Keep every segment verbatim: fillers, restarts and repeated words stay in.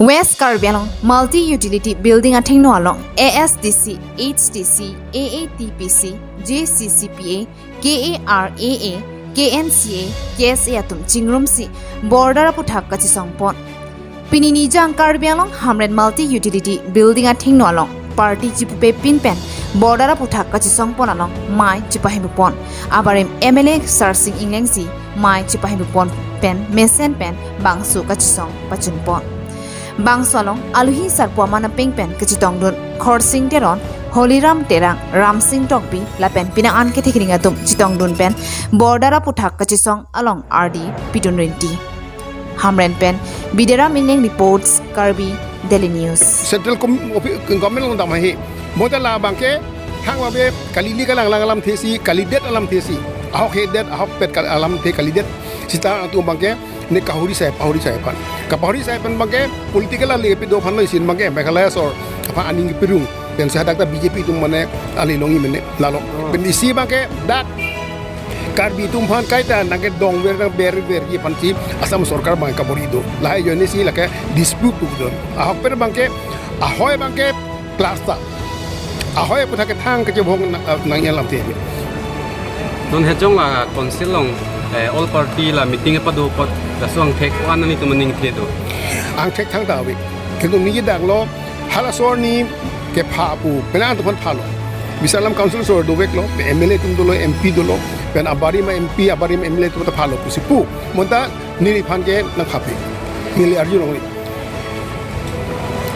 West Karbi Anglong Multi Utility Building athengno along A S D C, H D C, A A T P C, J C C P A, K A R A A, K N C A, K S A atum chingrumsi border aputhak kachesongpon. Pini nijang Karbi Anglong Hamren Multi Utility Building athengno along party chipupe pin pen border aputhak kachesongpon along mei chipahembupon. Abarim M L A Sarsing Englengsi mei chipahembupon pen mesen pen bangso kachesong pachunpon. Bangso along aluhi sarpo aman apeng pen kachetongdun Khorsing Teron, Holiram Terang, Ramsing Tokbi lapen penang an kethekring atum chetongdun pen border aputhak kachesong along ardi pidun rinti. Hamren pen Bideram Engleng reports, Karbi Daily News. Central com-, offi-, government along dam ahi. Bonta labang ke thang babe kali li kalang lang alamthe si, kalidet alamthe si. Ahok hedet, ahokpet kal-, alamthe kalidet. Sita atum abang ke ne kahuri sai, pahuri sai aphan. Kapahuri sai aphan abang ke political ali kepi do aphan lo, isin abang ke Meghalaya asor aphan aning kepirung. Pensi hadak ta B J P atum mane ali longji mene lalo. Pen isi abang ke dak Karbi atum aphan kaita nangkedongver nangberverji aphansi Assam sorkar abang kabor-i do. Lahai ajoine si lake dispute pu do. Ahokpet abang ke, ahoi abang ke class ta. Ahoi aputhak kethang kachebong nang, nangji alamthe. Non hejong la council along, eh, all party la meeting pado apot laso angthek ko-an nanglitum aning kle do? Angthek thangta ave. Kintu neli dak lo, halaso arni kepha pu, penang atum aphan phalo. Bisalam council asor doveklo, M L A atum dolo, M P dolo, pen abarim M P, abarim M L A atum ta phalo pusi pu. Bonta neliphan ke nangkhaphe. Neli arjulongle.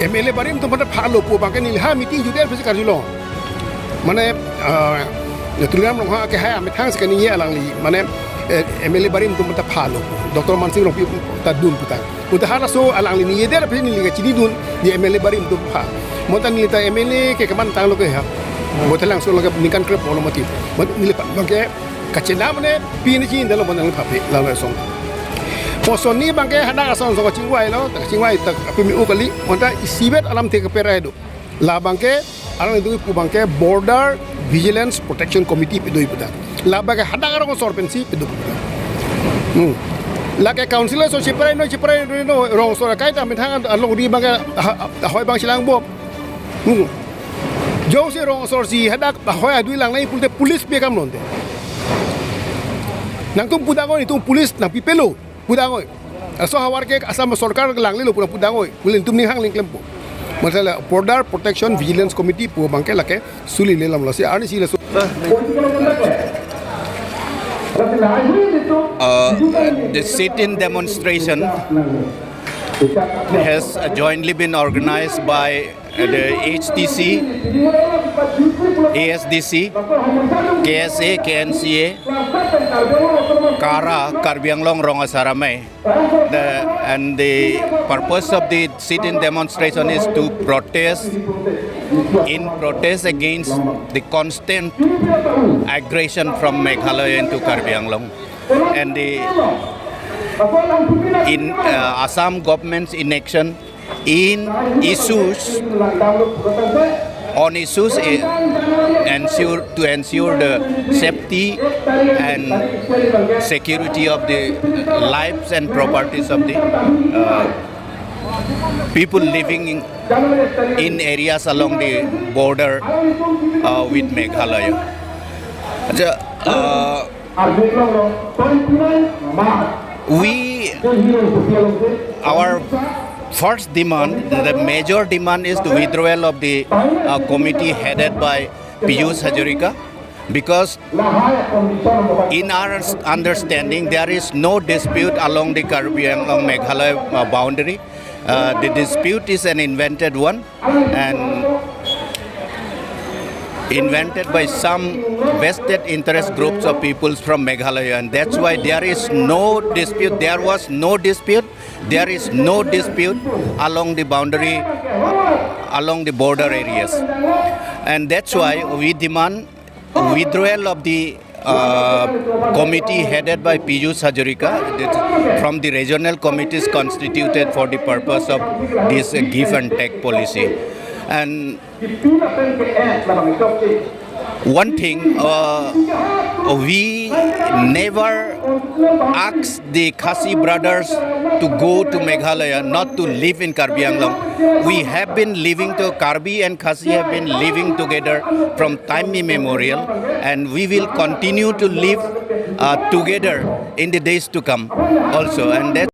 M L A barim atum aphan phalo pu abang ke neli ha meeting jutdet pusi karjulong. Mane, ah, Tuliram Ronghang ke hai amethang si kaningje alangli. Mane, eh, M L A barim atum aphan phalo. Doctor Mansing Rongpi ta dun puta. Uta halaso alangli ningjedet aphi neli kachinidun, ne M L A barim atum aphan. Bonta neli ta M L A ke kemantanglo ke ha. Bonta langso lo ke ningkan krep olo mati. Bonta neliphan abang ke kachena mane pini chin dalo bonta nangkhaphe lalo song. Poson ni abang ke hadak ason song kachingvailo, kachingvai ta apimi u kali, bonta isivet alamthe keperai do. Labang ke, alanglitum pu abang ke Border Vigilance Protection Committee pado puta. Labang ke hadak arong asor pensi pado puta. Hmm. Lake council asor chiparai noi, chiparai noi, rong asor kaita methang alongri abang ke ha, ha, ahoi abang chelang bom. Hmm. Jongsi rong asor si hadak ahoi adui lang nai pulote police pi akam lonte. Nangtum pu dangoi, nelitum police nangpipelo. Pu dangoi. Laso ahavar ke Assam sorkar langlelo pu dangoi. Pule nelitum ning hang ling klempo. Masala Border Protection Vigilance Committee pu abang ke lake suli lelam lo si arni si laso. Uh, the sit-in demonstration has jointly been organized by uh, the H D C, A S D C, K S A, K N C A, KARA, Karbi Anglong Rong Asar Amei. The, and the purpose of the sit-in demonstration is to protest, in protest against the constant aggression from Meghalaya into Karbi Anglong and the in, uh, Assam government's inaction in issues, on issues, eh, ensure, to ensure the safety and security of the lives and properties of the, uh, people living in, in areas along the border, uh, with Meghalaya. The, uh, We, our first demand, the major demand is the withdrawal of the, uh, committee headed by Piyush Hazarika, because in our understanding, there is no dispute along the Karbi Anglong Meghalaya, uh, boundary. Uh, the dispute is an invented one and invented by some vested interest groups of peoples from Meghalaya, and that's why there is no dispute. There was no dispute. There is no dispute along the boundary, along the border areas, and that's why we demand withdrawal of the, uh, committee headed by Piyush Hazarika, that from the regional committees constituted for the purpose of this, uh, give and take policy. And one thing, uh, We never ask the Khasi brothers to go to Meghalaya, not to live in Karbi Anglong. We have been living to Karbi and Khasi have been living together from time immemorial, and we will continue to live uh, together in the days to come also. And that